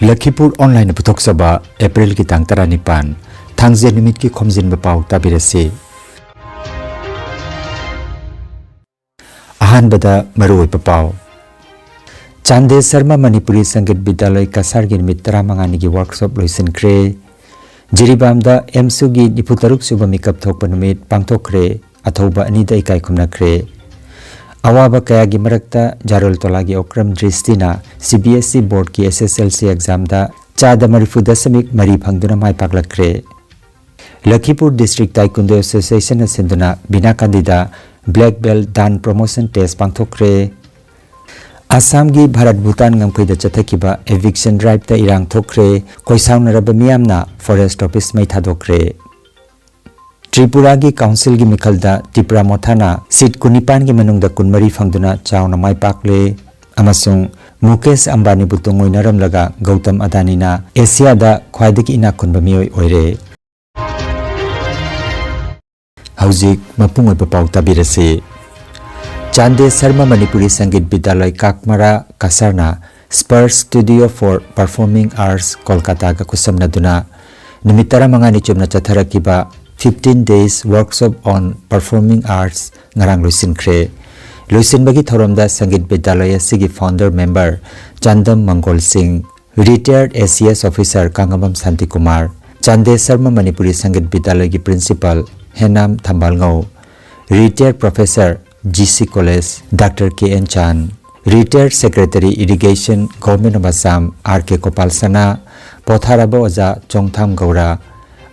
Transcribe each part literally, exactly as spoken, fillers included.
ꯂꯈꯤꯄꯨꯔ ꯑꯣꯟꯂꯥꯏꯟꯅ ꯄꯨꯊꯣꯛꯆꯕ ꯑꯦꯄ꯭ꯔꯤꯜꯒꯤ ꯇꯥꯡ ꯇꯔꯥꯅꯤꯄꯥꯟ, ꯊꯥꯡꯖ ꯅꯨꯃꯤꯠꯀꯤ ꯈꯣꯝꯖꯤꯟꯕ ꯄꯥꯎ ꯇꯥꯕꯤꯔꯁꯤ꯫ ꯑꯍꯥꯟꯕꯗ ꯃꯔꯨꯑꯣꯏꯕ ꯄꯥꯎ꯫ ꯆꯥꯟꯗꯦ ꯁꯔꯃ ꯃꯅꯤꯄꯨꯔꯤ ꯁꯪꯒꯤꯠ ꯕꯤꯗ꯭ꯌꯥꯂꯣꯏ ꯀꯁꯥꯔꯒꯤ ꯅꯨꯃꯤꯠ ꯇꯔꯥꯃꯉꯥꯅꯤꯒꯤ ꯋꯥꯔꯛꯁꯣꯞ ꯂꯣꯏꯁꯤꯟꯈ꯭ꯔꯦ꯫ ꯖꯤꯔꯤꯕꯥꯝꯗ ꯑꯦꯝꯁꯨꯒꯤ ꯅꯤꯐꯨ ꯇꯔꯨꯛ ꯁꯨꯕ ꯃꯤꯀꯞ ꯊꯣꯛꯄ ꯅꯨꯃꯤꯠ ꯄꯥꯡꯊꯣꯛꯈ꯭ꯔꯦ꯫ ꯑꯊꯧꯕ ꯑꯅꯤꯗ ꯏꯀꯥꯏ ꯈꯨꯝꯅꯈ꯭ꯔꯦ꯫ ꯑꯋꯥꯕ ꯀꯌꯥꯒꯤ ꯃꯔꯛꯇ ꯖꯥꯔꯣꯜ ꯇꯣꯂꯥꯒꯤ ꯑꯣꯀ꯭ꯔꯝ ꯗ꯭ꯔꯤꯁꯇꯤꯅ ꯁꯤ ꯕꯤ ꯑꯦꯁ ꯏ ꯕꯣꯔꯗꯀꯤ ꯑꯦꯁ ꯑꯦꯁ ꯑꯦꯜ ꯁꯤ ꯑꯦꯛꯖꯥꯝꯗ ꯆꯥꯗ ꯃꯔꯤꯐꯨ ꯗꯁꯃꯤꯛ ꯃꯔꯤ ꯐꯪꯗꯨꯅ ꯃꯥꯏ ꯄꯥꯛꯂꯛꯈ꯭ꯔꯦ꯫ ꯂꯈꯤꯄꯨꯔ ꯗꯤꯁꯇ꯭ꯔꯤꯛ ꯇꯥꯏꯀꯨꯟꯗꯣ ꯑꯦꯁꯣꯁꯤꯌꯦꯁꯟꯅ ꯁꯤꯟꯗꯨꯅ ꯕꯤꯅꯥ ꯀꯥꯟꯗꯤꯗ ꯕ꯭ꯂꯦꯛ ꯕꯦꯜꯠ ꯗꯥꯟ ꯄ꯭ꯔꯣꯃꯣꯁꯟ ꯇꯦꯁ ꯄꯥꯡꯊꯣꯛꯈ꯭ꯔꯦ꯫ ꯑꯁꯥꯝꯒꯤ ꯚꯥꯔꯠ ꯚꯨꯇꯥꯟ ꯉꯝꯈꯩꯗ ꯆꯠꯊꯈꯤꯕ ꯏꯚꯤꯛꯁꯟ ꯗ꯭ꯔꯥꯏꯚꯇ ꯏꯔꯥꯡ ꯊꯣꯛꯈ꯭ꯔꯦ꯫ ꯈꯣꯏꯁꯥꯎꯅꯔꯕ ꯃꯤꯌꯥꯝꯅ ꯐꯣꯔꯦꯁꯠ ꯑꯣꯐꯤꯁ ꯃꯩ ꯊꯥꯗꯣꯛꯈ꯭ꯔꯦ꯫ ꯇ꯭ꯔꯤꯄꯨꯔꯥꯒꯤ ꯀꯥꯎꯟꯁꯤꯜꯒꯤ ꯃꯤꯈꯜꯗ ꯇꯤꯄ꯭ꯔꯥ ꯃꯣꯊꯥꯅ ꯁꯤꯠ ꯀꯨꯟꯅꯤꯄꯥꯟꯒꯤ ꯃꯅꯨꯡꯗ ꯀꯨꯟꯃꯔꯤ ꯐꯪꯗꯨꯅ ꯆꯥꯎꯅ ꯃꯥꯏ ꯄꯥꯛꯂꯦ ꯑꯃꯁꯨꯡ ꯃꯨꯀꯦꯁ ꯑꯝꯕꯥꯅꯤꯕꯨ ꯇꯨꯡꯑꯣꯏꯅꯔꯝꯂꯒ ꯒꯧꯇꯝ ꯑꯗꯥꯅꯤꯅ ꯑꯦꯁꯤꯌꯥꯗ ꯈ꯭ꯋꯥꯏꯗꯒꯤ ꯏꯅꯥꯛ ꯈꯨꯟꯕ ꯃꯤꯑꯣꯏ ꯑꯣꯏꯔꯦ꯫ ꯍꯧꯖꯤꯛ ꯃꯄꯨꯡ ꯑꯣꯏꯕ ꯄꯥꯎ ꯇꯥꯕꯤꯔꯁꯤ꯫ ꯆꯥꯟꯗꯦ ꯁꯔꯃ ꯃꯅꯤꯄꯨꯔꯤ ꯁꯪꯒꯤꯠ ꯕꯤꯗ꯭ꯌꯥꯂꯣꯏ ꯀꯥꯛꯃꯔꯥ ꯀꯁꯥꯔꯅ Sparsh Studio for Performing Arts ꯀꯣꯜꯀꯥꯇꯥꯒ ꯈꯨꯠꯁꯝꯅꯗꯨꯅ ꯅꯨꯃꯤꯠ ꯇꯔꯥꯃꯉꯥꯅꯤ ꯆꯨꯞꯅ ꯆꯠꯊꯔꯛꯈꯤꯕ fifteen Days Workshop on Performing Arts ꯉꯔꯥꯡ ꯂꯣꯏꯁꯤꯟꯈ꯭ꯔꯦ꯫ ꯂꯣꯏꯁꯤꯟꯕꯒꯤ ꯊꯧꯔꯝꯗ ꯁꯪꯒꯤꯠ ꯕꯤꯗ꯭ꯌꯥꯂꯣꯏ ꯑꯁꯤꯒꯤ ꯐꯥꯎꯟꯗꯔ ꯃꯦꯝꯕꯔ ꯆꯥꯟꯗꯝ ꯃꯪꯒꯣꯜ ꯁꯤꯡ, retired A C S officer Kangabam Shantikumar, Chande Sharma Manipuri Sangeet ꯕꯤꯗ꯭ꯌꯥꯂꯣꯏꯒꯤ principal Henam Thambalngou, retired professor G C college doctor K N Chan, retired secretary irrigation government of Assam R K Gopal Sana, ꯄꯣꯊꯥꯔꯕ ꯑꯣꯖꯥ ꯆꯣꯡꯊꯥꯝ ꯒꯧꯔꯥ,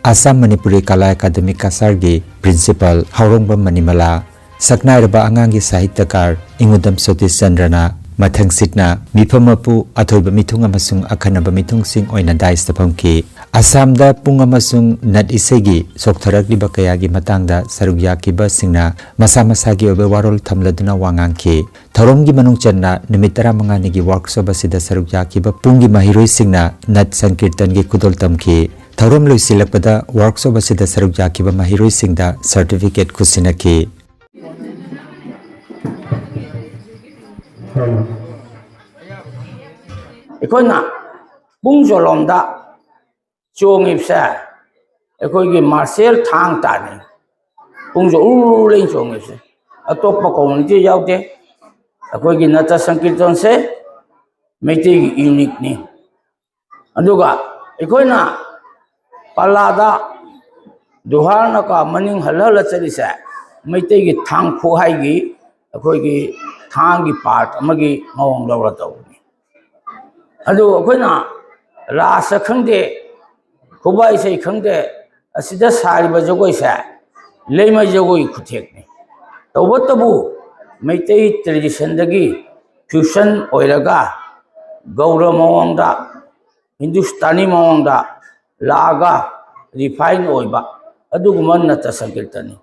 ꯑꯁꯥꯝ ꯃꯅꯤꯄꯨꯔꯤ ꯀꯂꯥ ꯑꯦꯀꯥꯗꯃꯤ ꯀꯁꯥꯔꯒꯤ ꯄ꯭ꯔꯤꯟꯁꯤꯄꯥꯜ ꯍꯥꯎꯔꯣꯡꯕꯝ ꯃꯅꯤꯃꯂꯥ, ꯁꯛꯅꯥꯏꯔꯕ ꯑꯉꯥꯡꯒꯤ ꯁꯥꯍꯤꯇ꯭ꯌꯀꯥꯔ ꯏꯉꯨꯗꯝ ꯁꯇꯤꯁ ꯆꯟꯗ꯭ꯔꯅ ꯃꯊꯪꯁꯤꯠꯅ ꯃꯤꯐꯝ ꯃꯄꯨ, ꯑꯊꯣꯏꯕ ꯃꯤꯊꯨꯡ ꯑꯃꯁꯨꯡ ꯑꯈꯟꯅꯕ ꯃꯤꯊꯨꯡꯁꯤꯡ ꯑꯣꯏꯅ ꯗꯥꯏꯁꯇ ꯐꯝꯈꯤ꯫ ꯑꯁꯥꯝꯗ ꯄꯨꯡ ꯑꯃꯁꯨꯡ ꯅꯠ ꯏꯁꯩꯒꯤ ꯁꯣꯛꯊꯔꯛꯂꯤꯕ ꯀꯌꯥꯒꯤ ꯃꯇꯥꯡꯗ ꯁꯔꯨꯛ ꯌꯥꯈꯤꯕꯁꯤꯡꯅ ꯃꯁꯥ ꯃꯁꯥꯒꯤ ꯑꯣꯏꯕ ꯋꯥꯔꯣꯜ ꯊꯝꯂꯗꯨꯅ ꯋꯥ ꯉꯥꯡꯈꯤ꯫ ꯊꯧꯔꯝꯒꯤ ꯃꯅꯨꯡ ꯆꯟꯅ ꯅꯨꯃꯤꯠ ꯇꯔꯥꯃꯉꯥꯅꯤꯒꯤ ꯋꯥꯔꯛꯁꯣꯞ ꯑꯁꯤꯗ ꯁꯔꯨꯛ ꯌꯥꯈꯤꯕ ꯄꯨꯡꯒꯤ ꯃꯍꯩꯔꯣꯏꯁꯤꯡꯅ ꯅꯠ ꯁꯪꯀꯤꯔꯇꯟꯒꯤ ꯈꯨꯗꯣꯜ ꯇꯝꯈꯤ꯫ ꯊꯧꯔꯝ ꯂꯣꯏꯁꯤꯜꯂꯛꯄꯗ ꯋꯥꯔꯛꯁꯣꯞ ꯑꯁꯤꯗ ꯁꯔꯨꯛ ꯌꯥꯈꯤꯕ ꯃꯍꯩꯔꯣꯏꯁꯤꯡꯗ ꯁꯔꯇꯤꯐꯤꯀꯦꯠ ꯈꯨꯠꯁꯤꯟꯅꯈꯤ꯫ ꯑꯩꯈꯣꯏꯅ ꯄꯨꯡ ꯆꯣꯂꯣꯝꯗ ꯆꯣꯡꯉꯤꯕꯁꯦ ꯑꯩꯈꯣꯏꯒꯤ ꯃꯥꯔꯁꯦꯜ ꯊꯥꯡ ꯇꯥꯅꯤ꯫ ꯄꯨꯡꯁꯦ ꯎꯔꯨ ꯂꯩ ꯆꯣꯡꯉꯤꯕꯁꯦ꯫ ꯑꯇꯣꯞꯄ ꯀꯝꯃ꯭ꯌꯨꯅꯤꯇꯤ ꯌꯥꯎꯗꯦ꯫ ꯑꯩꯈꯣꯏꯒꯤ ꯅꯠꯇ ꯁꯪꯀꯤꯔꯇꯟꯁꯦ ꯃꯩꯇꯩꯒꯤ ꯌꯨꯅꯤꯛꯅꯤ꯫ ꯑꯗꯨꯒ ꯑꯩꯈꯣꯏꯅ ꯄꯂꯥꯗ ꯗꯨꯍꯥꯔ ꯅꯀꯥ ꯃꯅꯤꯡ ꯍꯜꯂ ꯍꯜꯂ ꯆꯠꯂꯤꯁꯦ ꯃꯩꯇꯩꯒꯤ ꯊꯥꯡ ꯈꯨꯍꯥꯏꯒꯤ ꯑꯩꯈꯣꯏꯒꯤ ꯊꯥꯡꯒꯤ ꯄꯥꯔꯠ ꯑꯃꯒꯤ ꯃꯑꯣꯡ ꯂꯧꯔ ꯇꯧꯕꯅꯤ꯫ ꯑꯗꯨ ꯑꯩꯈꯣꯏꯅ ꯔꯥꯁ ꯈꯪꯗꯦ, ꯈꯨꯕ ꯏꯁꯩ ꯈꯪꯗꯦ, ꯑꯁꯤꯗ ꯁꯥꯔꯤꯕ ꯖꯒꯣꯏꯁꯦ ꯂꯩꯃ ꯖꯒꯣꯏ ꯈꯨꯊꯦꯛꯅꯤ꯫ ꯇꯧꯕꯇꯕꯨ ꯃꯩꯇꯩ ꯇ꯭ꯔꯦꯗꯤꯁꯟꯗꯒꯤ ꯐ꯭ꯌꯨꯁꯟ ꯑꯣꯏꯔꯒ ꯒꯧꯔ ꯃꯑꯣꯡꯗ, ꯍꯤꯟꯗꯨꯁꯇꯥꯅꯤ ꯃꯑꯣꯡꯗ ꯂꯥꯛꯑꯒ ꯔꯤꯐꯥꯏꯟ ꯑꯣꯏꯕ ꯑꯗꯨꯒꯨꯝꯕ ꯅꯠꯇ ꯁꯪꯀꯤꯔꯇꯟꯅꯤ꯫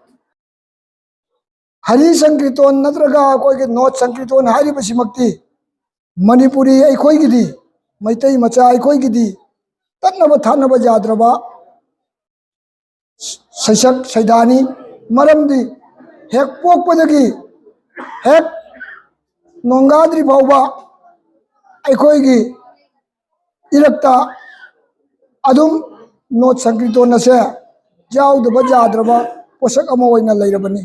ꯍꯔꯤ ꯁꯪꯀꯤꯔꯇꯣꯟ ꯅꯠꯇ꯭ꯔꯒ ꯑꯩꯈꯣꯏꯒꯤ ꯅꯣꯠ ꯁꯪꯀꯤꯔꯇꯣꯟ ꯍꯥꯏꯔꯤꯕꯁꯤꯃꯛꯇꯤ ꯃꯅꯤꯄꯨꯔꯤ ꯑꯩꯈꯣꯏꯒꯤꯗꯤ, ꯃꯩꯇꯩ ꯃꯆꯥ ꯑꯩꯈꯣꯏꯒꯤꯗꯤ ꯇꯠꯅꯕ ꯊꯥꯅꯕ ꯌꯥꯗ꯭ꯔꯕ ꯁꯩꯁꯛ ꯁꯩꯗꯥꯅꯤ꯫ ꯃꯔꯝꯗꯤ ꯍꯦꯛ ꯄꯣꯛꯄꯗꯒꯤ ꯍꯦꯛ ꯅꯣꯡꯒꯥꯗ꯭ꯔꯤ ꯐꯥꯎꯕ ꯑꯩꯈꯣꯏꯒꯤ ꯏꯔꯛꯇ ꯑꯗꯨꯝ ꯅꯣꯠ ꯁꯪꯀꯤꯔꯇꯣꯟ ꯑꯁꯦ ꯌꯥꯎꯗꯕ ꯌꯥꯗ꯭ꯔꯕ ꯄꯣꯠꯁꯛ ꯑꯃ ꯑꯣꯏꯅ ꯂꯩꯔꯕꯅꯤ꯫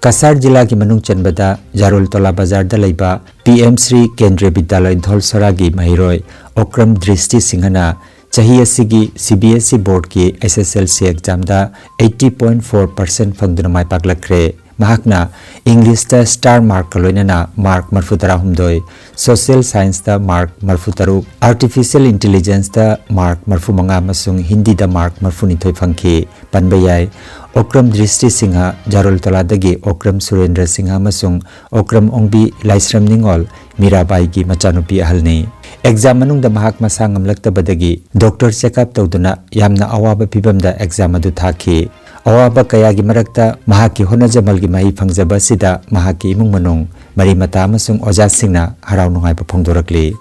ꯀꯁꯥꯔ ꯖꯤꯂꯥꯒꯤ ꯃꯅꯨꯡ ꯆꯟꯕꯗ ꯖꯥꯔꯨꯜ ꯇꯣꯂꯥ ꯕꯖꯥꯔꯗ ꯂꯩꯕ ꯄꯤ ꯑꯦꯝ ꯁ꯭ꯔꯤ ꯀꯦꯟꯗ꯭ꯔꯤꯌ ꯕꯤꯗ꯭ꯌꯥꯂꯌ ꯙꯣꯜꯁꯣꯔꯥꯒꯤ ꯃꯍꯩꯔꯣꯏ ꯑꯣꯀ꯭ꯔꯝ ꯗ꯭ꯔꯤꯁꯇꯤ ꯁꯤꯡꯍꯅ ꯆꯍꯤ ꯑꯁꯤꯒꯤ ꯁꯤ ꯕꯤ ꯑꯦꯁ ꯏ ꯕꯣꯔꯗꯀꯤ ꯑꯦꯁ ꯑꯦꯁ ꯑꯦꯜ ꯁꯤ ꯑꯦꯛꯖꯥꯝꯗ ꯑꯩꯠꯇꯤ ꯄꯣꯏꯟꯠ ꯐꯣꯔ ꯄꯥꯔꯁꯦꯟꯠ ꯐꯪꯗꯨꯅ ꯃꯥꯏ ꯄꯥꯛꯂꯛꯈ꯭ꯔꯦ꯫ ꯃꯍꯥꯛꯅ ꯏꯪꯂꯤꯁꯇ ꯁ꯭ꯇꯥꯔ ꯃꯥꯔꯛꯀ ꯂꯣꯏꯅꯅ ꯃꯥꯔꯛ ꯃꯔꯐꯨ ꯇꯔꯥꯍꯨꯝꯗꯣꯏ, ꯁꯣꯁꯤꯌꯦꯜ ꯁꯥꯏꯟꯁꯇ ꯃꯥꯔꯛ ꯃꯔꯐꯨ ꯇꯔꯨꯛ, ꯑꯥꯔꯇꯤꯐꯤꯁꯤꯌꯦꯜ ꯏꯟꯇꯦꯂꯤꯖꯦꯟꯁꯇ ꯃꯥꯔꯛ ꯃꯔꯐꯨ ꯃꯉꯥ ꯑꯃꯁꯨꯡ ꯍꯤꯟꯗꯤꯗ ꯃꯥꯔꯛ ꯃꯔꯐꯨꯅꯤꯊꯣꯏ ꯐꯪꯈꯤ꯫ ꯄꯟꯕ ꯌꯥꯏ, ꯑꯣꯀ꯭ꯔꯝ ꯗ꯭ꯔꯤꯁꯇꯤ ꯁꯤꯡꯍ, ꯖꯥꯔꯣꯜꯇꯣꯂꯥꯗꯒꯤ ꯑꯣꯀ꯭ꯔꯝ ꯁꯨꯔꯦꯟꯗ꯭ꯔ ꯁꯤꯡꯍ ꯑꯃꯁꯨꯡ ꯑꯣꯀ꯭ꯔꯝ ꯑꯣꯡꯕꯤ ꯂꯥꯏꯁ꯭ꯔꯝ ꯅꯤꯉꯣꯜ ꯃꯤꯔꯥꯕꯥꯏꯒꯤ ꯃꯆꯥꯅꯨꯄꯤ ꯑꯍꯜꯅꯤ꯫ ꯑꯦꯛꯖꯥꯝ ꯃꯅꯨꯡꯗ ꯃꯍꯥꯛ ꯃꯁꯥ ꯉꯝꯂꯛꯇꯕꯗꯒꯤ ꯗꯣꯛꯇꯔ ꯆꯦꯛꯑꯞ ꯇꯧꯗꯨꯅ ꯌꯥꯝꯅ ꯑꯋꯥꯕ ꯐꯤꯚꯝꯗ ꯑꯦꯛꯖꯥꯝ ꯑꯗꯨ ꯊꯥꯈꯤ꯫ ꯑꯋꯥꯕ ꯀꯌꯥꯒꯤ ꯃꯔꯛꯇ ꯃꯍꯥꯛꯀꯤ ꯍꯣꯠꯅꯖꯃꯜꯒꯤ ꯃꯍꯩ ꯐꯪꯖꯕ ꯑꯁꯤꯗ ꯃꯍꯥꯛꯀꯤ ꯏꯃꯨꯡ ꯃꯅꯨꯡ, ꯃꯔꯤ ꯃꯇꯥ ꯑꯃꯁꯨꯡ ꯑꯣꯖꯥꯁꯤꯡꯅ ꯍꯔꯥꯎ ꯅꯨꯡꯉꯥꯏꯕ ꯐꯣꯡꯗꯣꯔꯛꯂꯤ꯫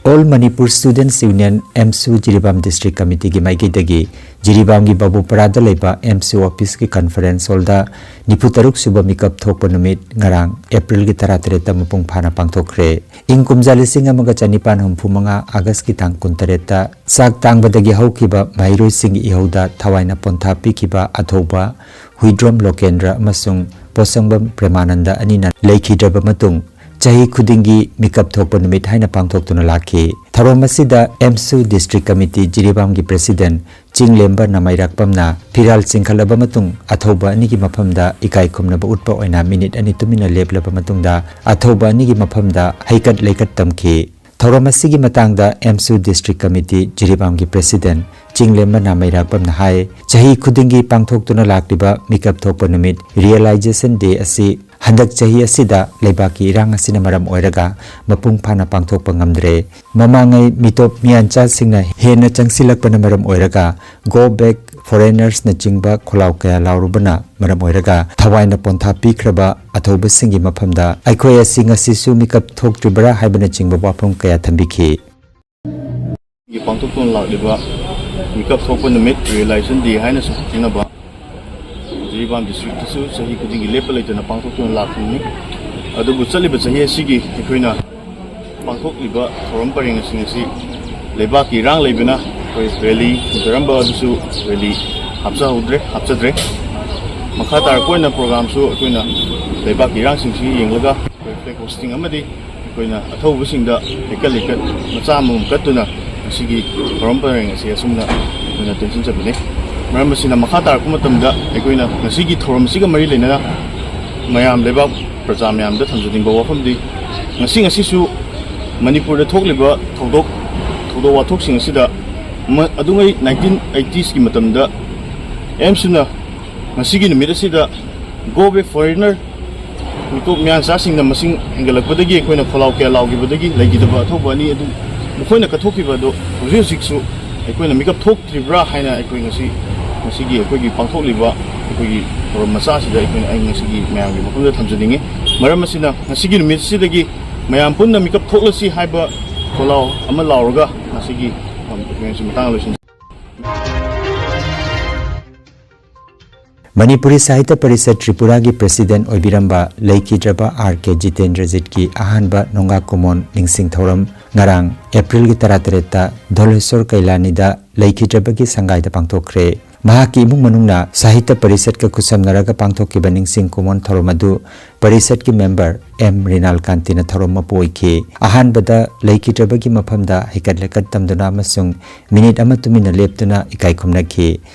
All Manipur Students Union AMSU Jiribam district ꯀꯃꯤꯇꯤꯒꯤ ꯃꯥꯏꯀꯩꯗꯒꯤ ꯖꯤꯔꯤꯕꯥꯝꯒꯤ ꯕꯥꯕꯨꯄꯔꯥꯗ ꯂꯩꯕ ꯑꯦꯝꯁꯨ ꯑꯣꯐꯤꯁꯀꯤ ꯀꯟꯐꯔꯦꯟꯁ ꯍꯣꯜꯗ ꯅꯤꯐꯨ ꯇꯔꯨꯛ ꯁꯨꯕ ꯃꯤꯀꯞ ꯊꯣꯛꯄ ꯅꯨꯃꯤꯠ ꯉꯔꯥꯡ ꯑꯦꯄ꯭ꯔꯤꯜꯒꯤ ꯇꯔꯥꯇꯔꯦꯠꯇ ꯃꯄꯨꯡ ꯐꯥꯅ ꯄꯥꯡꯊꯣꯛꯈ꯭ꯔꯦ꯫ ꯏꯪ ꯀꯨꯝꯖꯥ ꯂꯤꯁꯤꯡ ꯑꯃꯒ ꯆꯅꯤꯄꯥꯟ ꯍꯨꯝꯐꯨ ꯃꯉꯥ ꯑꯥꯒꯁꯀꯤ ꯇꯥꯡ ꯀꯨꯟꯇꯔꯦꯠꯇ ꯆꯥꯛ ꯇꯥꯡꯕꯗꯒꯤ ꯍꯧꯈꯤꯕ ꯃꯍꯩꯔꯣꯏꯁꯤꯡꯒꯤ ꯏꯍꯧꯗ ꯊꯋꯥꯏꯅ ꯄꯣꯟꯊꯥ ꯄꯤꯈꯤꯕ ꯑꯊꯧꯕ ꯍꯨꯏꯗ꯭ꯔꯣꯝ ꯂꯣꯀꯦꯟꯗ꯭ꯔ ꯑꯃꯁꯨꯡ ꯄꯣꯠꯁꯪꯕꯝ ꯄ꯭ꯔꯦꯃꯥꯅꯟꯗ ꯑꯅꯤꯅ ꯂꯩꯈꯤꯗ꯭ꯔꯕ ꯃꯇꯨꯡ, ꯆꯍꯤ ꯈꯨꯗꯤꯡꯒꯤ ꯃꯤꯀꯞ ꯊꯣꯛꯄ ꯅꯨꯃꯤꯠ ꯍꯥꯏꯅ ꯄꯥꯡꯊꯣꯛꯇꯨꯅ ꯂꯥꯛꯈꯤ꯫ ꯊꯧꯔꯝ ꯑꯁꯤꯗ ꯑꯦꯝꯁꯨ ꯗꯤꯁꯇ꯭ꯔꯤꯛ ꯀꯃꯤꯇꯤ ꯖꯤꯔꯤꯕꯥꯝꯒꯤ ꯄ꯭ꯔꯦꯁꯤꯗꯦꯟꯠ ꯆꯤꯡꯂꯦꯝꯕ ꯅꯥꯃꯩꯔꯥꯛꯄꯝꯅ ꯐꯤꯔꯥꯜ ꯆꯤꯡꯈꯠꯂꯕ ꯃꯇꯨꯡ ꯑꯊꯧꯕ ꯑꯅꯤꯒꯤ ꯃꯐꯝꯗ ꯏꯀꯥꯏ ꯈꯨꯝꯅꯕ ꯎꯠꯄ ꯑꯣꯏꯅ ꯃꯤꯅꯤꯠ ꯑꯅꯤ ꯇꯨꯃꯤꯟꯅ ꯂꯦꯞꯂꯕ ꯃꯇꯨꯡꯗ ꯑꯊꯧꯕ ꯑꯅꯤꯒꯤ ꯃꯐꯝꯗ ꯍꯩꯀꯠ ꯂꯩꯀꯠ ꯇꯝꯈꯤ꯫ ꯊꯧꯔꯝ ꯑꯁꯤꯒꯤ ꯃꯇꯥꯡꯗ ꯑꯦꯝꯁꯨ ꯗꯤꯁꯇ꯭ꯔꯤꯛ ꯀꯃꯤꯇꯤ ꯖꯤꯔꯤꯕꯥꯝꯒꯤ ꯄ꯭ꯔꯦꯁꯤꯗꯦꯟꯠ ꯆꯤꯡꯂꯦꯝꯕ ꯅꯥꯃꯩꯔꯥꯛꯄꯝꯅ ꯍꯥꯏ, ꯆꯍꯤ ꯈꯨꯗꯤꯡꯒꯤ ꯄꯥꯡꯊꯣꯛꯇꯨꯅ ꯂꯥꯛꯂꯤꯕ ꯃꯤꯀꯞ ꯊꯣꯛꯄ ꯅꯨꯃꯤꯠ, ꯔꯤꯌꯦꯂꯥꯏꯖꯦꯁꯟ ꯗꯦ, ꯑꯁꯤ ꯍꯟꯗꯛ ꯆꯍꯤ ꯑꯁꯤꯗ ꯂꯩꯕꯥꯛꯀꯤ ꯏꯔꯥꯡ ꯑꯁꯤꯅ ꯃꯔꯝ ꯑꯣꯏꯔꯒ ꯃꯄꯨꯡ ꯐꯥꯅ ꯄꯥꯡꯊꯣꯛꯄ ꯉꯝꯗ꯭ꯔꯦ꯫ ꯃꯃꯥꯡꯉꯩ ꯃꯤꯇꯣꯞ ꯃꯤꯌꯥꯟꯆꯥꯁꯤꯡꯅ ꯍꯦꯟꯅ ꯆꯪꯁꯤꯜꯂꯛꯄꯅ ꯃꯔꯝ ꯑꯣꯏꯔꯒ Go Back Foreigners ꯅꯆꯤꯡꯕ ꯈꯣꯜꯂꯥꯎ ꯀꯌꯥ ꯂꯥꯎꯔꯨꯕꯅ ꯃꯔꯝ ꯑꯣꯏꯔꯒ ꯊꯋꯥꯏꯅ ꯄꯣꯟꯊꯥ ꯄꯤꯈ꯭ꯔꯕ ꯑꯊꯧꯕꯁꯤꯡꯒꯤ ꯃꯐꯝꯗ ꯑꯩꯈꯣꯏ ꯑꯁꯤ ꯉꯁꯤꯁꯨ ꯃꯤꯀꯞ ꯊꯣꯛꯇ꯭ꯔꯤꯕ꯭ꯔꯥ ꯍꯥꯏꯕꯅꯆꯤꯡꯕ ꯋꯥꯐꯝ ꯀꯌꯥ ꯊꯝꯕꯤꯈꯤ꯫ ꯒꯤ ꯄꯥꯡꯊꯣꯛꯇꯨꯅ ꯂꯥꯛꯂꯤꯕ ꯃꯤꯀꯞ ꯊꯣꯛꯄ ꯅꯨꯃꯤꯠ, ꯔꯤꯌꯦꯂꯥꯏꯖꯦꯁꯟ ꯗꯦ ꯍꯥꯏꯅꯁꯨ ꯈꯪꯅꯕ ꯖꯤꯔꯤꯕꯥꯝ ꯗꯤꯁꯇ꯭ꯔꯤꯛꯇꯁꯨ ꯆꯍꯤ ꯈꯨꯗꯤꯡꯒꯤ ꯂꯦꯞꯄ ꯂꯩꯇꯅ ꯄꯥꯡꯊꯣꯛꯇꯨꯅ ꯂꯥꯛꯄꯅꯤ꯫ ꯑꯗꯨꯕꯨ ꯆꯠꯂꯤꯕ ꯆꯍꯤ ꯑꯁꯤꯒꯤ ꯑꯩꯈꯣꯏꯅ ꯄꯥꯡꯊꯣꯛꯂꯤꯕ ꯊꯧꯔꯝ ꯄꯔꯦꯡꯁꯤꯡ ꯑꯁꯤ ꯂꯩꯕꯥꯛꯀꯤ ꯏꯔꯥꯡ ꯂꯩꯕꯅ ꯑꯩꯈꯣꯏ ꯔꯦꯂꯤ ꯊꯤꯡꯖꯔꯝꯕ ꯑꯗꯨꯁꯨ ꯔꯦꯂꯤ ꯍꯥꯞꯆꯍꯧꯗ꯭ꯔꯦ, ꯍꯥꯞꯆꯗ꯭ꯔꯦ꯫ ꯃꯈꯥ ꯇꯥꯔꯛꯄ ꯑꯣꯏꯅ ꯄ꯭ꯔꯣꯒ꯭ꯔꯥꯝꯁꯨ ꯑꯩꯈꯣꯏꯅ ꯂꯩꯕꯥꯛꯀꯤ ꯏꯔꯥꯡꯁꯤꯡꯁꯤ ꯌꯦꯡꯂꯒ ꯑꯩꯈꯣꯏ ꯐ꯭ꯂꯦꯛ ꯍꯣꯁꯇꯤꯡ ꯑꯃꯗꯤ ꯑꯩꯈꯣꯏꯅ ꯑꯊꯧꯕꯁꯤꯡꯗ ꯍꯩꯀꯠ ꯂꯩꯀꯠ ꯃꯆꯥ ꯑꯃꯃꯝ ꯀꯠꯇꯨꯅ ꯉꯁꯤꯒꯤ ꯊꯧꯔꯝ ꯄꯔꯦꯡ ꯑꯁꯤ ꯑꯁꯨꯝꯅ ꯑꯩꯈꯣꯏꯅ ꯇꯦꯟꯁꯤꯟꯖꯕꯅꯤ꯫ ꯃꯔꯝ ꯑꯁꯤꯅ ꯃꯈꯥ ꯇꯥꯔꯛꯄ ꯃꯇꯝꯗ ꯑꯩꯈꯣꯏꯅ ꯉꯁꯤꯒꯤ ꯊꯧꯔꯝ ꯑꯁꯤꯒ ꯃꯔꯤ ꯂꯩꯅꯅ ꯃꯌꯥꯝ, ꯂꯩꯕꯥꯛ ꯄ꯭ꯔꯖꯥ ꯃꯌꯥꯝꯗ ꯊꯝꯖꯅꯤꯡꯕ ꯋꯥꯐꯝꯗꯤ, ꯉꯁꯤ, ꯉꯁꯤꯁꯨ ꯃꯅꯤꯄꯨꯔꯗ ꯊꯣꯛꯂꯤꯕ ꯊꯧꯗꯣꯛ ꯊꯧꯗꯣꯛ ꯋꯥꯊꯣꯛꯁꯤꯡ ꯑꯁꯤꯗ, ꯃ-, ꯑꯗꯨꯉꯩ ꯅꯥꯏꯟꯇꯤꯟ ꯑꯩꯠꯇꯤꯁꯀꯤ ꯃꯇꯝꯗ ꯑꯦꯝꯁꯅ ꯉꯁꯤꯒꯤ ꯅꯨꯃꯤꯠ ꯑꯁꯤꯗ "Go away foreigner" ꯃꯤꯇꯣꯞ ꯃꯤꯌꯥꯟꯆꯥꯁꯤꯡꯅ ꯃꯁꯤꯡ ꯍꯦꯟꯒꯠꯂꯛꯄꯗꯒꯤ ꯑꯩꯈꯣꯏꯅ ꯈꯣꯜꯂꯥꯎ ꯀꯌꯥ ꯂꯥꯎꯈꯤꯕꯗꯒꯤ ꯂꯩꯈꯤꯗꯕ ꯑꯊꯧꯕ ꯑꯅꯤ ꯑꯗꯨ ꯃꯈꯣꯏꯅ ꯀꯠꯊꯣꯛꯈꯤꯕ ꯑꯗꯨ ꯍꯧꯖꯤꯛ ꯍꯧꯖꯤꯛꯁꯨ ꯑꯩꯈꯣꯏꯅ ꯃꯤꯀꯞ ꯊꯣꯛꯇ꯭ꯔꯤꯕ꯭ꯔꯥ ꯍꯥꯏꯅ ꯑꯩꯈꯣꯏ ꯉꯁꯤ, ꯉꯁꯤꯒꯤ ꯑꯩꯈꯣꯏꯒꯤ ꯄꯥꯡꯊꯣꯛꯂꯤꯕ ꯑꯩꯈꯣꯏꯒꯤ ꯊꯧꯔꯝ ꯃꯆꯥ ꯑꯁꯤꯗ ꯑꯩꯈꯣꯏꯅ, ꯑꯩ ꯉꯁꯤꯒꯤ ꯃꯌꯥꯝꯒꯤ ꯃꯐꯝꯗ ꯊꯝꯖꯅꯤꯡꯉꯤ꯫ ꯃꯔꯝ ꯑꯁꯤꯅ, ꯉꯁꯤꯒꯤ ꯅꯨꯃꯤꯠꯁꯤꯗꯒꯤ ꯃꯌꯥꯝ ꯄꯨꯟꯅ ꯃꯤꯀꯞ ꯊꯣꯛꯂꯁꯤ ꯍꯥꯏꯕ ꯈꯣꯜꯂꯥꯎ ꯑꯃ ꯂꯥꯎꯔꯒ ꯉꯁꯤꯒꯤ ꯊꯧꯔꯝ ꯑꯁꯤ ꯃꯇꯥꯡ ꯂꯣꯏꯁꯤꯟꯖꯔꯤ꯫ ꯃꯅꯤꯄꯨꯔꯤ ꯁꯥꯍꯤꯇ꯭ꯌ ꯄꯔꯤꯁꯠ ꯇ꯭ꯔꯤꯄꯨꯔꯥꯒꯤ ꯄ꯭ꯔꯦꯁꯤꯗꯦꯟꯠ ꯑꯣꯏꯕꯤꯔꯝꯕ ꯂꯩꯈꯤꯗ꯭ꯔꯕ ꯑꯥꯔ ꯀꯦ ꯖꯤꯇꯦꯟꯗ꯭ꯔꯖꯤꯠꯀꯤ ꯑꯍꯥꯟꯕ ꯅꯣꯡꯒꯥ ꯀꯨꯃꯣꯟ ꯅꯤꯡꯁꯤꯡ ꯊꯧꯔꯝ ꯉꯔꯥꯡ, ꯑꯦꯄ꯭ꯔꯤꯜꯒꯤ ꯇꯔꯥꯇꯔꯦꯠꯇ ꯙꯣꯂꯦꯁꯣꯔ ꯀꯩꯂꯥꯅꯤꯗ ꯂꯩꯈꯤꯗ꯭ꯔꯕꯒꯤ ꯁꯪꯒꯥꯏꯗ ꯄꯥꯡꯊꯣꯛꯈ꯭ꯔꯦ꯫ ꯃꯍꯥꯛꯀꯤ ꯏꯃꯨꯡ ꯃꯅꯨꯡꯅ ꯁꯥꯍꯤꯇ꯭ꯌ ꯄꯔꯤꯁꯠꯀ ꯈꯨꯠꯁꯝꯅꯔꯒ ꯄꯥꯡꯊꯣꯛꯈꯤꯕ ꯅꯤꯡꯁꯤꯡ ꯀꯨꯃꯣꯟ ꯊꯧꯔꯝ ꯑꯗꯨ ꯄꯔꯤꯁꯠꯀꯤ ꯃꯦꯝꯕꯔ ꯑꯦꯝ ꯔꯤꯅꯥꯜ ꯀꯥꯟꯇꯤꯅ ꯊꯧꯔꯝ ꯃꯄꯨ ꯑꯣꯏꯈꯤ꯫ ꯑꯍꯥꯟꯕꯗ ꯂꯩꯈꯤꯗ꯭ꯔꯕꯒꯤ ꯃꯐꯝꯗ ꯍꯩꯀꯠ ꯂꯩꯀꯠ ꯇꯝꯗꯨꯅ ꯑꯃꯁꯨꯡ ꯃꯤꯅꯤꯠ ꯑꯃ ꯇꯨꯃꯤꯟꯅ ꯂꯦꯞꯇꯨꯅ ꯏꯀꯥꯏ ꯈꯨꯝꯅꯈꯤ꯫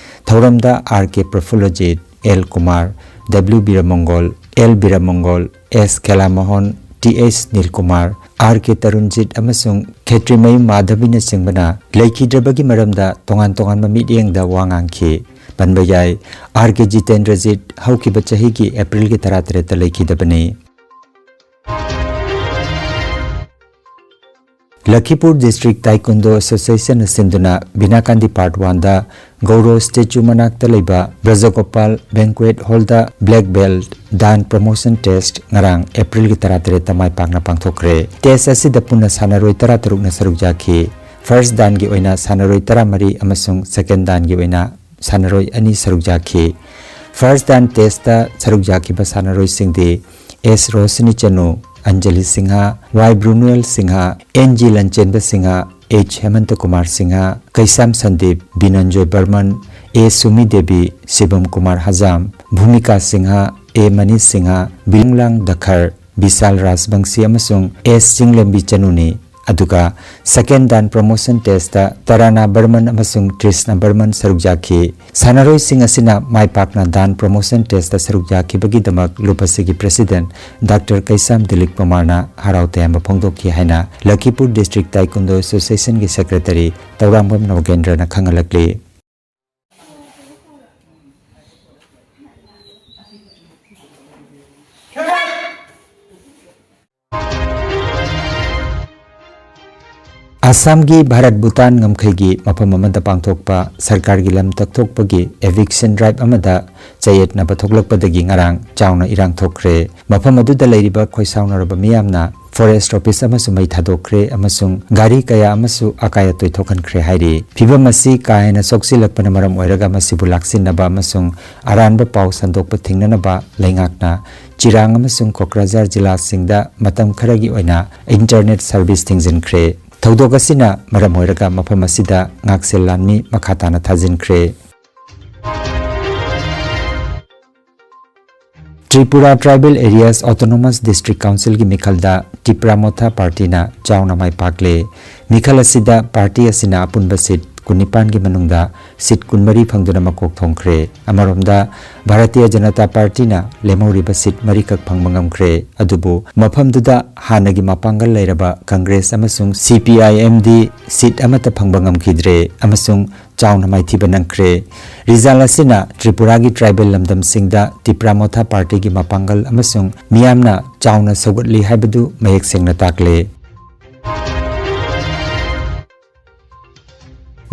ꯊꯧꯔꯝꯗ ꯑꯥꯔ ꯀꯦ ꯄ꯭ꯔꯐꯨꯜꯂꯖꯤꯠ, ꯑꯦꯜ ꯀꯨꯃꯥꯔ, ꯗꯕ꯭ꯂꯤꯎ ꯕꯤꯔꯃꯪꯒꯣꯜ, ꯑꯦꯜ ꯕꯤꯔꯃꯪꯒꯣꯜ, ꯑꯦꯁ ꯈꯦꯂꯥꯃꯣꯍꯟ, ꯇꯤ ꯑꯦꯁ ꯅꯤꯜꯀꯨꯃꯥꯔ, ꯑꯥꯔ ꯀꯦ ꯇꯔꯨꯟꯖꯤꯠ ꯑꯃꯁꯨꯡ ꯈꯦꯇ꯭ꯔꯤꯃꯌꯨꯝ ꯃꯥꯙꯕꯤꯅꯆꯤꯡꯕꯅ ꯂꯩꯈꯤꯗ꯭ꯔꯕꯒꯤ ꯃꯔꯝꯗ ꯇꯣꯉꯥꯟ ꯇꯣꯉꯥꯟꯕ ꯃꯤꯠꯌꯦꯡꯗ ꯋꯥ ꯉꯥꯡꯈꯤ꯫ ꯄꯟꯕ ꯌꯥꯏ, ꯑꯥꯔ ꯀꯦ ꯖꯤꯇꯦꯟꯗ꯭ꯔꯖꯤꯠ ꯍꯧꯈꯤꯕ ꯆꯍꯤꯒꯤ ꯑꯦꯄ꯭ꯔꯤꯜꯒꯤ ꯇꯔꯥꯇꯔꯦꯠꯇ ꯂꯩꯈꯤꯗꯕꯅꯤ꯫ ꯂꯈꯤꯄꯨꯔ ꯗꯤꯁꯇ꯭ꯔꯤꯛ ꯇꯥꯏꯀꯨꯟꯗꯣ ꯑꯦꯁꯣꯁꯤꯌꯦꯁꯟꯅ ꯁꯤꯟꯗꯨꯅ ꯕꯤꯅꯥꯀꯥꯟꯗꯤ ꯄꯥꯔꯠ ꯋꯥꯟꯗ ꯒꯧꯔꯣ ꯁ꯭ꯇꯦꯆꯨ ꯃꯅꯥꯛꯇ ꯂꯩꯕ ꯕ꯭ꯔꯖꯒꯣꯄꯥꯜ ꯕꯦꯡꯀ꯭ꯋꯦꯠ ꯍꯣꯜꯗ ꯕ꯭ꯂꯦꯛ ꯕꯦꯜꯠ ꯗꯥꯟ ꯄ꯭ꯔꯃꯣꯁꯟ ꯇꯦꯁ꯭ꯠ ꯉꯔꯥꯡ ꯑꯦꯄ꯭ꯔꯤꯜꯒꯤ ꯇꯔꯥꯇꯔꯦꯠꯇ ꯃꯥꯏ ꯄꯥꯛꯅ ꯄꯥꯡꯊꯣꯛꯈ꯭ꯔꯦ꯫ ꯇꯦꯁ꯭ꯠ ꯑꯁꯤꯗ ꯄꯨꯟꯅ ꯁꯥꯟꯅꯔꯣꯏ ꯇꯔꯥꯇꯔꯨꯛꯅ ꯁꯔꯨꯛ ꯌꯥꯈꯤ꯫ ꯐꯥꯔꯁ꯭ꯠ ꯗꯥꯟꯒꯤ ꯑꯣꯏꯅ ꯁꯥꯟꯅꯔꯣꯏ ꯇꯔꯥꯃꯔꯤ ꯑꯃꯁꯨꯡ ꯁꯦꯀꯦꯟꯗ ꯗꯥꯟꯒꯤ ꯑꯣꯏꯅ ꯁꯥꯟꯅꯔꯣꯏ ꯑꯅꯤ ꯁꯔꯨꯛ ꯌꯥꯈꯤ꯫ ꯐꯥꯔꯁ꯭ꯠ ꯗꯥꯟ ꯇꯦꯁ꯭ꯠꯇ ꯁꯔꯨꯛ ꯌꯥꯈꯤꯕ ꯁꯥꯟꯅꯔꯣꯏꯁꯤꯡꯗꯤ S Roshni Chanu, Anjali Singh, Y Brunuel Singh, N G Lanchenba Singh, H Hemanta Kumar Singh, Keisham Sandip, Binanjoy Barman, A Sumi Devi, Shivam Kumar Hazam, Bhumika Singh, A Manish Singh, Bilunglang Dakhar, Bishal Rajbanshi ꯑꯃꯁꯨꯡ ꯑꯦꯁ ꯆꯤꯡꯂꯦꯝꯕꯤ ꯆꯅꯨꯅꯤ꯫ ꯑꯗꯨꯒ second Dan Promotion Testꯇ ꯇꯔꯥꯅꯥ ꯕꯔꯃꯟ ꯑꯃꯁꯨꯡ ꯇ꯭ꯔꯤꯁꯅꯥ ꯕꯔꯃꯟ ꯁꯔꯨꯛ ꯌꯥꯈꯤ꯫ ꯁꯥꯟꯅꯔꯣꯏꯁꯤꯡ ꯑꯁꯤꯅ ꯃꯥꯏ ꯄꯥꯛꯅ Dan Promotion Testꯇ ꯁꯔꯨꯛ ꯌꯥꯈꯤꯕꯒꯤꯗꯃꯛ ꯂꯨꯞ ꯑꯁꯤꯒꯤ president Doctor ꯀꯩꯁꯥꯝ ꯗꯤꯂꯤꯞ ꯀꯨꯃꯥꯔꯅ ꯍꯔꯥꯎ ꯇꯌꯥꯝꯕ ꯐꯣꯡꯗꯣꯛꯈꯤ ꯍꯥꯏꯅ ꯂꯈꯤꯄꯨꯔ District Taekwondo Associationꯒꯤ secretary ꯇꯧꯔꯥꯝꯕꯝ ꯅꯣꯒꯦꯟꯗ꯭ꯔꯅ ꯈꯪꯍꯜꯂꯛꯂꯤ꯫ ꯑꯁꯥꯝꯒꯤ ꯚꯥꯔꯠ ꯚꯨꯇꯥꯟ ꯉꯝꯈꯩꯒꯤ ꯃꯐꯝ ꯑꯃꯗ ꯄꯥꯡꯊꯣꯛꯄ ꯁꯔꯀꯥꯔꯒꯤ ꯂꯝ ꯇꯛꯊꯣꯛꯄꯒꯤ eviction drive ꯑꯃꯗ ꯆꯌꯦꯠꯅꯕ ꯊꯣꯛꯂꯛꯄꯗꯒꯤ ꯉꯔꯥꯡ ꯆꯥꯎꯅ ꯏꯔꯥꯡ ꯊꯣꯛꯈ꯭ꯔꯦ꯫ ꯃꯐꯝ ꯑꯗꯨꯗ ꯂꯩꯔꯤꯕ ꯈꯣꯏꯁꯥꯎꯅꯔꯕ ꯃꯤꯌꯥꯝꯅ forest office ꯑꯃꯁꯨ ꯃꯩ ꯊꯥꯗꯣꯛꯈ꯭ꯔꯦ ꯑꯃꯁꯨꯡ ꯒꯥꯔꯤ ꯀꯌꯥ ꯑꯃꯁꯨ ꯑꯀꯥꯏ ꯑꯇꯣꯏ ꯊꯣꯛꯍꯟꯈ꯭ꯔꯦ ꯍꯥꯏꯔꯤ꯫ ꯐꯤꯚꯝ ꯑꯁꯤ ꯀꯥ ꯍꯦꯟꯅ ꯁꯣꯛꯆꯤꯜꯂꯛꯄꯅ ꯃꯔꯝ ꯑꯣꯏꯔꯒ ꯃꯁꯤꯕꯨ ꯂꯥꯛꯁꯤꯟꯅꯕ ꯑꯃꯁꯨꯡ ꯑꯔꯥꯟꯕ ꯄꯥꯎ ꯁꯟꯗꯣꯛꯄ ꯊꯤꯡꯅꯅꯕ ꯂꯩꯉꯥꯛꯅ ꯆꯤꯔꯥꯡ ꯑꯃꯁꯨꯡ ꯀꯣꯀ꯭ꯔꯥꯖꯥꯔ ꯖꯤꯂꯥꯁꯤꯡꯗ ꯃꯇꯝ ꯈꯔꯒꯤ ꯑꯣꯏꯅ internet service ꯊꯤꯡꯖꯤꯟꯈ꯭ꯔꯦ꯫ ꯊꯧꯗꯣꯛ ꯑꯁꯤꯅ ꯃꯔꯝ ꯑꯣꯏꯔꯒ ꯃꯐꯝ ꯑꯁꯤꯗ ꯉꯥꯛꯁꯦꯜ ꯂꯥꯟꯃꯤ ꯃꯈꯥ ꯇꯥꯅ ꯊꯥꯖꯤꯟꯈ꯭ꯔꯦ꯫ Tripura Tribal Areas Autonomous District Councilꯒꯤ ꯃꯤꯈꯜꯗ ꯇꯤꯄ꯭ꯔꯥ ꯃꯣꯊꯥ ꯄꯥꯔꯇꯤꯅ ꯆꯥꯎꯅ ꯃꯥꯏ ꯄꯥꯛꯂꯦ꯫ ꯃꯤꯈꯜ ꯑꯁꯤꯗ ꯄꯥꯔꯇꯤ ꯑꯁꯤꯅ ꯑꯄꯨꯟꯕ ꯁꯤꯠ ꯀꯨꯟꯅꯤꯄꯥꯟꯒꯤ ꯃꯅꯨꯡꯗ ꯁꯤꯠ ꯀꯨꯟꯃꯔꯤ ꯐꯪꯗꯨꯅ ꯃꯀꯣꯛ ꯊꯣꯡꯈ꯭ꯔꯦ꯫ ꯑꯃꯔꯣꯝꯗ ꯚꯥꯔꯇꯤꯌ ꯖꯅꯇꯥ ꯄꯥꯔꯇꯤꯅ ꯂꯦꯝꯍꯧꯔꯤꯕ ꯁꯤꯠ ꯃꯔꯤꯈꯛ ꯐꯪꯕ ꯉꯝꯈ꯭ꯔꯦ꯫ ꯑꯗꯨꯕꯨ ꯃꯐꯝꯗꯨꯗ ꯍꯥꯟꯅꯒꯤ ꯃꯄꯥꯡꯒꯜ ꯂꯩꯔꯕ ꯀꯪꯒ꯭ꯔꯦꯁ ꯑꯃꯁꯨꯡ C P I M D ꯁꯤꯠ ꯑꯃꯠꯇ ꯐꯪꯕ ꯉꯝꯈꯤꯗ꯭ꯔꯦ ꯑꯃꯁꯨꯡ ꯆꯥꯎꯅ ꯃꯥꯏꯊꯤꯕ ꯅꯪꯈ꯭ꯔꯦ꯫ Result ꯑꯁꯤꯅ ꯇ꯭ꯔꯤꯄꯨꯔꯥꯒꯤ tribal ꯂꯝꯗꯝꯁꯤꯡꯗ ꯇꯤꯄ꯭ꯔꯥ ꯃꯣꯊꯥ ꯄꯥꯔꯇꯤꯒꯤ ꯃꯄꯥꯡꯒꯜ ꯑꯃꯁꯨꯡ ꯃꯤꯌꯥꯝꯅ ꯆꯥꯎꯅ ꯁꯧꯒꯠꯂꯤ ꯍꯥꯏꯕꯗꯨ ꯃꯌꯦꯛ ꯁꯦꯡꯅ ꯇꯥꯛꯂꯦ꯫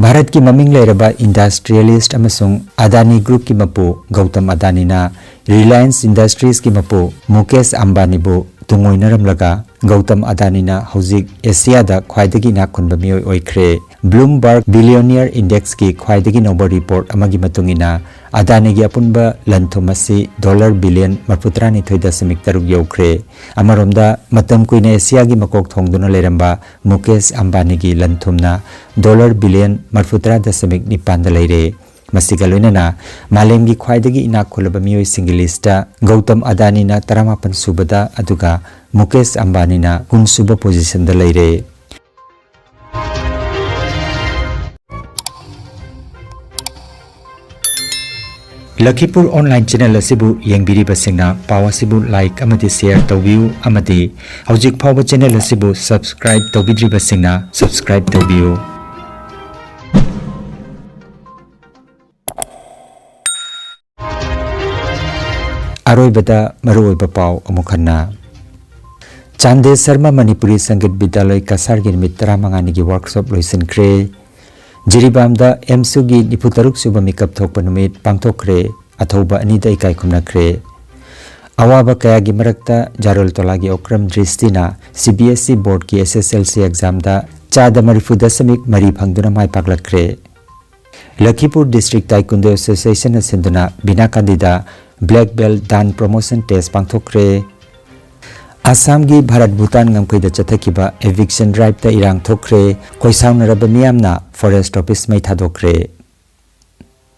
ꯚꯥꯔꯠꯀꯤ ꯃꯃꯤꯡ ꯂꯩꯔꯕ industrialist ꯑꯃꯁꯨꯡ ꯑꯗꯥꯅꯤ Groupꯀꯤ ꯃꯄꯨ ꯒꯧꯇꯝ ꯑꯗꯥꯅꯤꯅ Reliance Industriesꯀꯤ ꯃꯄꯨ ꯃꯨꯀꯦꯁ ꯑꯝꯕꯥꯅꯤꯕꯨ ꯇꯨꯡꯑꯣꯏꯅꯔꯝꯂꯒ ꯒꯧꯇꯝ ꯑꯗꯥꯅꯤꯅ ꯍꯧꯖꯤꯛ ꯑꯦꯁꯤꯌꯥꯗ ꯈ꯭ꯋꯥꯏꯗꯒꯤ ꯏꯅꯥꯛ ꯈꯨꯟꯕ ꯃꯤꯑꯣꯏ ꯑꯣꯏꯈ꯭ꯔꯦ꯫ Bloomberg Billionaire Indexꯀꯤ ꯈ꯭ꯋꯥꯏꯗꯒꯤ ꯅꯧꯕ report ꯑꯃꯒꯤ ꯃꯇꯨꯡ ꯏꯟꯅ, ꯑꯗꯥꯅꯤꯒꯤ ꯑꯄꯨꯟꯕ ꯂꯟ-ꯊꯨꯝ ꯑꯁꯤ dollar billion ꯃꯔꯤꯐꯨꯇꯔꯥꯅꯤꯊꯣꯏ ꯗꯁꯃꯤꯛ ꯇꯔꯨꯛ ꯌꯧꯈ꯭ꯔꯦ꯫ ꯑꯃꯔꯣꯝꯗ, ꯃꯇꯝ ꯀꯨꯏꯅ ꯑꯦꯁꯤꯌꯥꯒꯤ ꯃꯀꯣꯛ ꯊꯣꯡꯗꯨꯅ ꯂꯩꯔꯝꯕ ꯃꯨꯀꯦꯁ ꯑꯝꯕꯥꯅꯤꯒꯤ ꯂꯟ-ꯊꯨꯝꯅ dollar billion ꯃꯔꯤꯐꯨꯇꯔꯥ ꯗꯁꯃꯤꯛ ꯅꯤꯄꯥꯟꯗ ꯂꯩꯔꯦ꯫ ꯃꯁꯤꯒ ꯂꯣꯏꯅꯅ ꯃꯥꯂꯦꯝꯒꯤ ꯈ꯭ꯋꯥꯏꯗꯒꯤ ꯏꯅꯥꯛ ꯈꯨꯜꯂꯕ ꯃꯤꯑꯣꯏꯁꯤꯡꯒꯤ listꯇ ꯒꯧꯇꯝ ꯑꯗꯥꯅꯤꯅ ꯇꯔꯥꯃꯥꯄꯟ ꯁꯨꯕꯗ, ꯑꯗꯨꯒ ꯃꯨꯀꯦꯁ ꯑꯝꯕꯥꯅꯤꯅ ꯀꯨꯟ ꯁꯨꯕ positionꯗ ꯂꯩꯔꯦ꯫ ꯂꯈꯤꯄꯨꯔ online channel ꯑꯁꯤꯕꯨ ꯌꯦꯡꯕꯤꯔꯤꯕꯁꯤꯡꯅ ꯄꯥꯎ ꯑꯁꯤꯕꯨ like ꯑꯃꯗꯤ share ꯇꯧꯕꯤꯌꯨ ꯑꯃꯗꯤ ꯍꯧꯖꯤꯛ ꯐꯥꯎꯕ channel ꯑꯁꯤꯕꯨ subscribe ꯇꯧꯕꯤꯗ꯭ꯔꯤꯕꯁꯤꯡꯅ subscribe ꯇꯧꯕꯤꯌꯨ꯫ ꯑꯔꯣꯏꯕꯗ ꯃꯔꯨꯑꯣꯏꯕ ꯄꯥꯎ ꯑꯃꯨꯛ ꯍꯟꯅ꯫ ꯆꯥꯟꯗꯦ ꯁꯔꯃ ꯃꯅꯤꯄꯨꯔꯤ ꯁꯪꯒꯤꯠ ꯕꯤꯗ꯭ꯌꯥꯂꯣꯏ ꯀꯁꯥꯔꯒꯤ ꯅꯨꯃꯤꯠ ꯇꯔꯥꯃꯉꯥꯅꯤꯒꯤ workshop ꯂꯣꯏꯁꯤꯟꯈ꯭ꯔꯦ꯫ ꯖꯤꯔꯤꯕꯥꯝꯗ ꯑꯦꯝꯁꯨꯒꯤ ꯅꯤꯐꯨ ꯇꯔꯨꯛ ꯁꯨꯕ ꯃꯤꯀꯞ ꯊꯣꯛꯄ ꯅꯨꯃꯤꯠ ꯄꯥꯡꯊꯣꯛꯈ꯭ꯔꯦ꯫ ꯑꯊꯧꯕ ꯑꯅꯤꯗ ꯏꯀꯥꯏ ꯈꯨꯝꯅꯈ꯭ꯔꯦ꯫ ꯑꯋꯥꯕ ꯀꯌꯥꯒꯤ ꯃꯔꯛꯇ ꯖꯥꯔꯣꯜ ꯇꯣꯂꯥꯒꯤ ꯑꯣꯀ꯭ꯔꯝ ꯗ꯭ꯔꯤꯁꯇꯤꯅ CBSE boardꯀꯤ SSLC examꯗ ꯆꯥꯗ ꯃꯔꯤꯐꯨ ꯗꯁꯃꯤꯛ ꯃꯔꯤ ꯐꯪꯗꯨꯅ ꯃꯥꯏ ꯄꯥꯛꯂꯛꯈ꯭ꯔꯦ꯫ ꯂꯈꯤꯄꯨꯔ District Taekwondo Associationꯅ ꯁꯤꯟꯗꯨꯅ ꯕꯤꯅꯥ ꯀꯥꯟꯗꯤꯗ black belt dan promotion test ꯄꯥꯡꯊꯣꯛꯈ꯭ꯔꯦ꯫ ꯑꯁꯥꯝꯒꯤ ꯚꯥꯔꯠ ꯚꯨꯇꯥꯟ ꯉꯝꯈꯩꯗ ꯆꯠꯊꯈꯤꯕ eviction driveꯇ ꯏꯔꯥꯡ ꯊꯣꯛꯈ꯭ꯔꯦ꯫ ꯈꯣꯏꯁꯥꯎꯅꯔꯕ ꯃꯤꯌꯥꯝꯅ forest office ꯃꯩ ꯊꯥꯗꯣꯛꯈ꯭ꯔꯦ꯫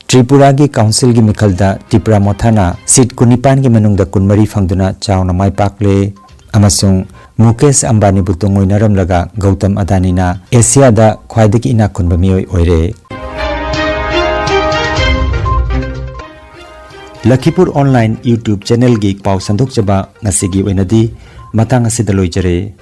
ꯇ꯭ꯔꯤꯄꯨꯔꯥꯒꯤ councilꯒꯤ ꯃꯤꯈꯜꯗ ꯇꯤꯄ꯭ꯔꯥ ꯃꯣꯊꯥꯅ seat ꯀꯨꯟꯅꯤꯄꯥꯟꯒꯤ ꯃꯅꯨꯡꯗ ꯀꯨꯟꯃꯔꯤ ꯐꯪꯗꯨꯅ ꯆꯥꯎꯅ ꯃꯥꯏ ꯄꯥꯛꯂꯦ ꯑꯃꯁꯨꯡ ꯃꯨꯀꯦꯁ ꯑꯝꯕꯥꯅꯤꯕꯨ ꯇꯨꯡꯑꯣꯏꯅꯔꯝꯂꯒ ꯒꯧꯇꯝ ꯑꯗꯥꯅꯤꯅ ꯑꯦꯁꯤꯌꯥꯗ ꯈ꯭ꯋꯥꯏꯗꯒꯤ ꯏꯅꯥꯛ ꯈꯨꯟꯕ ꯃꯤꯑꯣꯏ ꯑꯣꯏꯔꯦ꯫ ꯂꯈꯤꯄꯨꯔ online YouTube channelꯒꯤ ꯄꯥꯎ ꯁꯟꯗꯣꯛꯆꯕ ꯉꯁꯤꯒꯤ ꯑꯣꯏꯅꯗꯤ ꯃꯇꯥꯡ ꯑꯁꯤꯗ ꯂꯣꯏꯖꯔꯦ꯫